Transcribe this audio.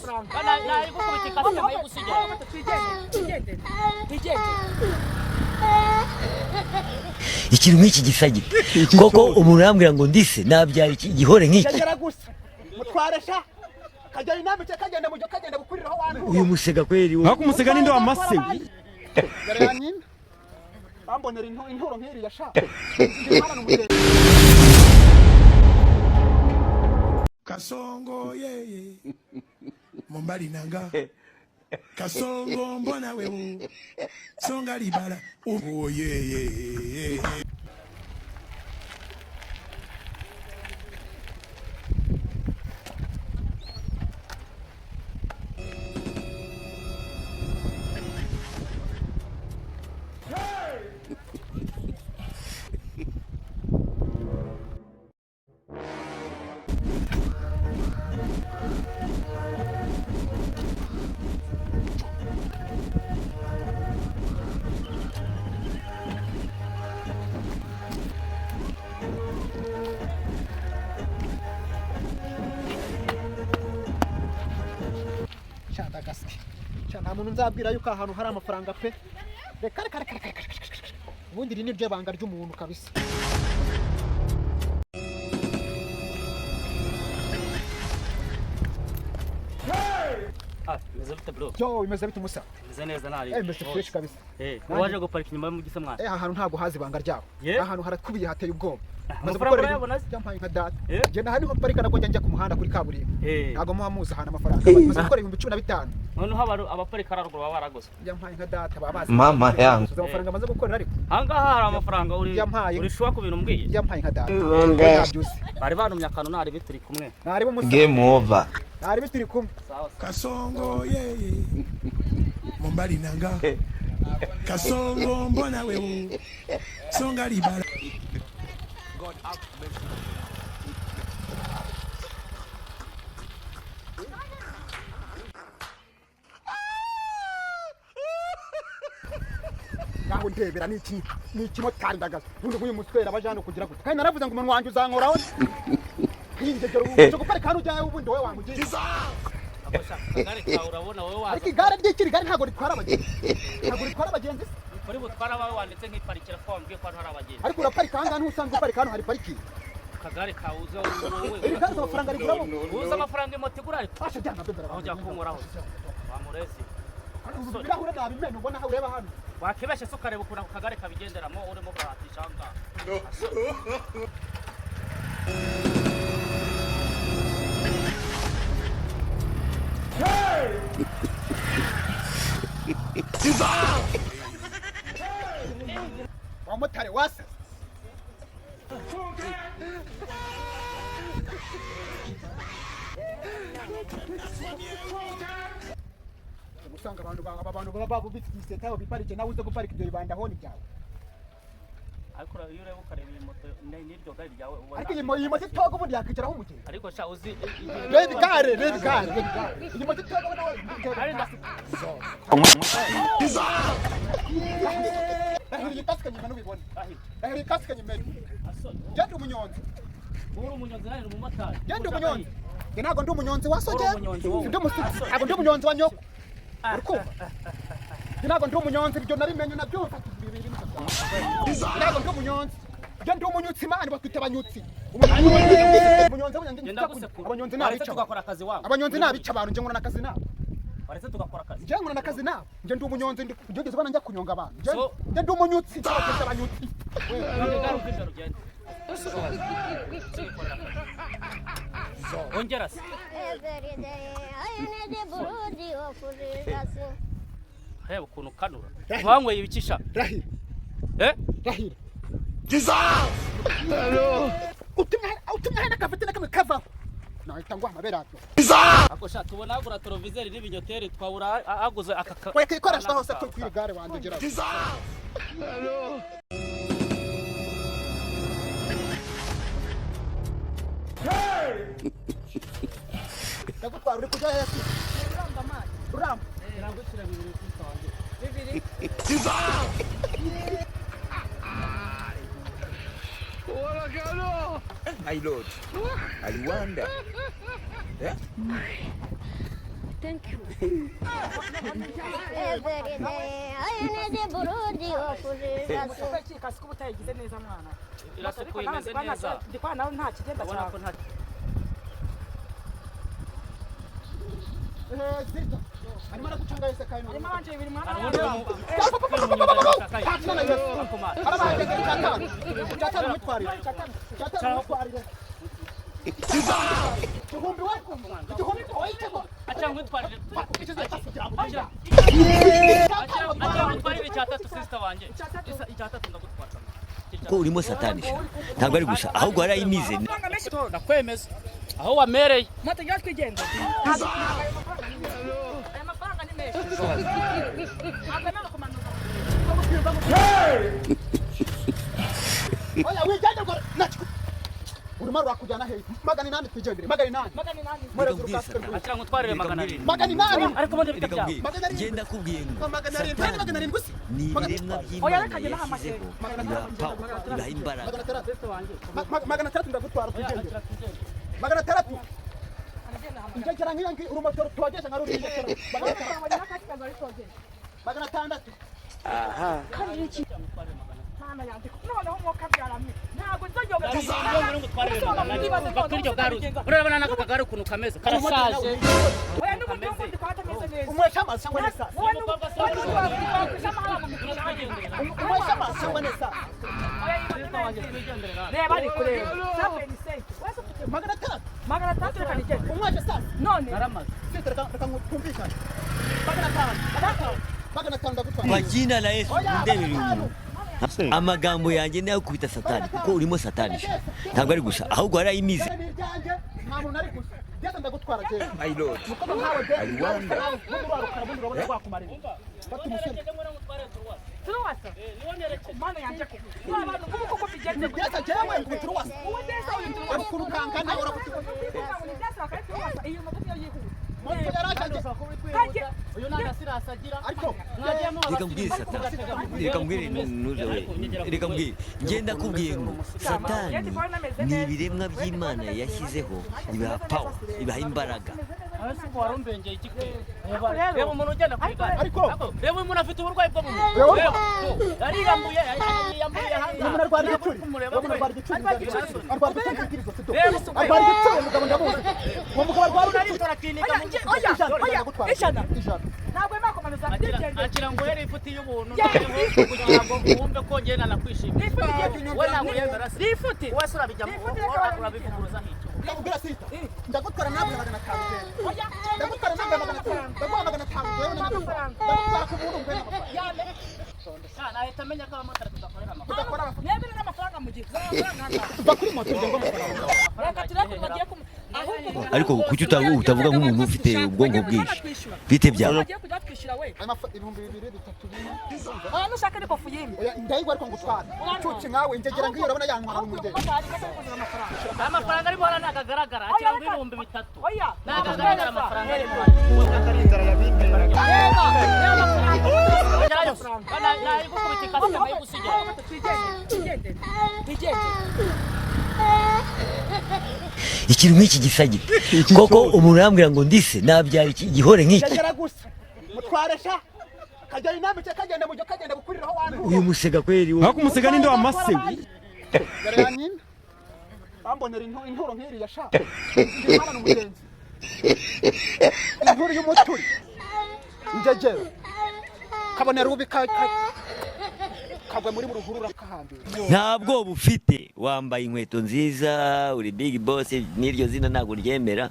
Nayigukubita ikasike nkayigusigira. Ikintu nk'iki gisa gite koko? Umuntu arambwira ngo ndise nabyara iki gihore nk'iki. Kagera gusa mutware sha, kajya inama cye, kagenda mu kagenda gukuriraho wantu. Uyu musega kweri wo. Ariko umusega ninde wamase? Dore ya nyina bambonera inturo nk'iriya sha. Kasongo yeye mobali nanga Kasongo, mbona wewe songa libala oh yeye. Sha ndagasike sha, nta muntu nzabwira yuko aha hantu hari amafaranga pe. Reka reka reka reka reka reka reka. Ubundi iri ni ryo banga ry'umuntu kabisa. Ah, bimeze bite bro? Yo, bimeze bite umusa? Bimeze neza ntari. Eh, bimeze fresh kabisa. Eh, waje guparika inyuma y'umujyi mwana. Eh, aha hantu ntabwo hazi ibanga ryaho. Yeah. Aha hantu harakubiye, hateye ubwoba. Maze Amafaranga urayabona se? Yampaye nka data. Eh? Genda aha niho mparika, nabwo njya njya ku muhanda kuri kaburimbo. Eh. Ntabwo muba muzi ahantu amafaranga. Maze gukora 15,000. Noneho abaparika haruguru baba baraguze. Yampaye nka data, baba bazi. Mama yangu. Uzi amafaranga amaze gukorera ariko? Ahangaha hari amafaranga uri Yampaye. uri sure ku bintu mbwiye? Yampaye nka data. Ntabyuzi. Bari bantumye akantu, ntari bituri kumwe. Ntaribo musa. Game over. Ntaribo turi kumwe. Sawa. Kasongo yeye mobali nanga Kasongo, mbona wewe songa libala. Ngaho ndebera niki niki motari ndagaza. Ubundi nk'uyu muswera abaje hano kugira gute? Kandi naravuze ngo umunwa wanjye uzankoraho. Nk'ingegero ubu cyo guparika hano ujyayo, ubundi wowe wangugiye. Akagare kawe urabona wowe waza. Ariko igare ry'ikiri gare ntabwo ritwara abagenzi. Ntabwo ritwara abagenzi se. Kuri butwara abawe wanditse nk'iparikira ko wambwiye ko hano hari abagenzi. Ariko uraparika ahangaha ntusanzwe uparika hano hari parikingi. Akagare kawe uze wowe. Iri gare amafaranga riguramo. Uzi amafaranga imoto igura ariko? Asha jyana byo. Aho ujya kunkoraho. Wamurezi. Ubu ibirahure nabimena ubona aho ureba hano. Wakibeshe se ukareba ukuntu ako kagare kabigenderamo urimo kurahatisha aho ngaho. Wamotari wase. Usanga abantu aba bantu baba baba bifite iseta yabo biparike, nawe uze guparika ibyo bibanda honi byawe. Ariko iyo ureba ukareba iyi moto n'iryo gare ryawe ubona. Ariko iyi moto itoga ubundi yakwicaraho umugenzi. Ariko sha uzi Reba igare, reba igare, reba igare. Iyi moto itoga ubundi Ari Rahira iyi kasike nyuma nubibona. Rahira iyi kasike nyuma. Genda umunyonzi. Uri umunyonzi nani umumotari? Genda umunyonzi. Njye ntabwo ndi umunyonzi wa soge. Uri umunyonzi wowe. Sibyo musi. Ntabwo ndi umunyonzi wa nyoko. Uri kumva? Njye ntabwo ndi umunyonzi, ibyo nabimenye nabyumva bibiri. Ntabwo ndi umunyonzi. Njye ndi umunyutsi mani, batwita abanyutsi. Umunyonzi Genda gusekura. abanyonzi Waretse nabica. tugakora akazi wangu. Abanyonzi nabica abantu, njye nkora n'akazi nabo. Waretse tugakora akazi. Njye nkora n'akazi nabo. Njye ndi umunyonzi, njye ugeze ubona njya kunyonga abantu. Njye ndi umunyutsi, batwita abanyutsi. None gare uva imbere ugende. Ongera se. Reba ukuntu ukanura. Wanyweye ibikisha. Rahira. Eh? Rahira. Utumye hano akafite na kamwe kavaho. Nahita nguha amabere atyo. Ako sha tubona agura televiseri n'ibinyoteri twabura aguze aka. Weka ikoreshwa hose ku igare wanjye ugeraho. Ndagutwara uri kujya hasi. Ruramba. Nagushyira bibiri kuri wanjye. My lord, I wonder. Thank you. Kasiko utayigize neza mwana. Irasukuye, imeze neza. Ndi kwa nawe nta kigenda Urabona cyawe. ko nta Zita arimo aragucanga yese kayo. Harimo abanje bibiri mwana. Arabanje 5, 5 mwitwarire, 5 mwitwarire. 1000 we, 1000 oyitego. Acha nkwitwarire. Acha. Acha nkwitwarire 3, sister wanjye. 3 ndagutwara. Ko urimo satani sha, ntabwo ari gusa, ahubwo warayimize. Amafaranga menshi. Ndakwemeza aho wamereye. Moto ngiye twigenza. Aya mafaranga ni menshi. Ntabwo yemewe kumanuka. Oya, wigenderwa nacyo. Urimo rurakujyana hehe? 800 twigendere, 800. 800. Reka mbwire satani. Acha nkwitwarire 700. 800. Ariko ubundi bite Reka byawe? mbwire. 700. Ngenda kubwiye ngo 700, satani 700 se. ni ibiremwa Oya, by'Imana reka njye naha yashyizeho, ibaha power, ibaha imbaraga. 600. 600 ndagutwara, twigendere. 600. Ingegera nk'iyo ngiyo urumoto tuwagesha nka ruriya ingegera. 600. Mana yanjye, noneho umwuka byaramwe. Ntabwo nzajya. Urabona n'aka kagare ukuntu kameze, karashaje. Oya, n'ubundi n'ubundi kwa atameze neza. Umwesha amazi cyangwa nesa? Wowe n'ubundi wakwisha amahara mu mupira. Umwesha amazi cyangwa nesa? Oya, reba ari kureba. Seven cent. Wese ufite 600. 600, reka nigende. Umwesha sasa. None. Naramaze. Sisi reka twumvikane. 500. 500 ndagutwara. Kwa jina la Yesu, Oya, ndebere 500. umuntu. Amagambo yanjye nayo kubita satani, kuko urimo satani sha, ntabwo ari gusa, ahubwo warayimize. Dore ni ibyanjye, nta muntu ari gusa. Byose ndagutwara jewe. My Lord. Mukobwa nkawe de. I wonder. Bundi warukara, bundi urabona rwakumarira. Fata umusore. Turuwasa. Mana yanjye ko. Abantu kuko kuko bigenze. Byose jewe ngo turuwasa. Uwo ndesa uyu turuwasa. Urakurukanga nawe urakuturuka. Iyi moto niyo yihuta. Moto yarashaje. Uyu nta gasirasi agira. Ariko Reka mbwire satani, reka mbwire nuze we, reka mbwire. Ngenda kubwiye ngo satani ni ibiremwa by'Imana yashyizeho, ibaha power, ibaha imbaraga. Ese ko warumbengeye iki kwe? Reba umuntu ugenda ku igare. Ariko Reba uyu muntu afite uburwayi bwo mu mutwe. Reba. Reba, yariyambuye, yiyambuye hanze. umuntu arwara igicuri. Kumureba Umuntu arwara igicuri. Arwara igicuri kirizo sito. Reba isuku. Arwara igicuri, umugabo ndamuzi. Uwo mugabo arwara igicuri. Aritora akinika mu Oya, oya, Ndagutwara. 100. 100. Ntabwo yemewe kumanuza. Ndigende. Agira ngo yari ifuti y'ubuntu kugira ngo wumve ko njye nanakwishimiye. We ntabwo yemera se. Nifuti. Wese urabijyamo, Nifuti, reka urabivuguruza nk'icyo. Ndakubwira sita. Ndagutwara nawe 500. Ndagutwara nawe 500. Ndaguha 500 wewe na ndagutwara ku buntu ngwena amafaranga. Nahita amenya ko abamotari tudakorera amafaranga. Tudakora amafaranga. Mwebwe n'amafaranga mugira. Amafaranga. Tuva kuri moto ugenda amafaranga. Reka turebe bagiye kumu. Ahubwo Ariko kuki utavuga nk'umuntu ufite ubwonko bwinshi? Bite byawe? Bagiye kujya batwishyura we. Ayo mafa 2000, 3, 4. Oya, nushaka ariko fuyime. Oya, ndayigwa ariko ngutwara. Cuci nkawe ingegera ngiyo urabona yantwara mu mugeni. Umumotari kasa kuzana amafaranga. Amafaranga arimo hano ntabwo agaragara. Akira ngo 3000. Oya. Ntabwo agaragara amafaranga arimo. Reba. Reba amafaranga. Agerayo. Nayigukubita ikasike nkayigusigira. Twigendere. Twigendere. Twigendere. Ikintu nk'iki gisa gite koko? Umuntu arambwira ngo ndise nabyara iki gihore nk'iki. Ingegera gusa. Mutware sha. Kajya inama cye kagenda mujyo kagenda gukuriraho wantu. Uyu musega kweri wowe. Ariko umusega ninde wamase? Dore ya nyina. Bambonera inturo nk'iriya sha. Ndimana n'umugenzi. Inturo y'umuturi. Ingegera. Kabonera ubi kagwe muri ruhurura kahambira. Nta bwoba ufite, wambaye inkweto nziza, uri big boss, n'iryo zina ntabwo ryemera.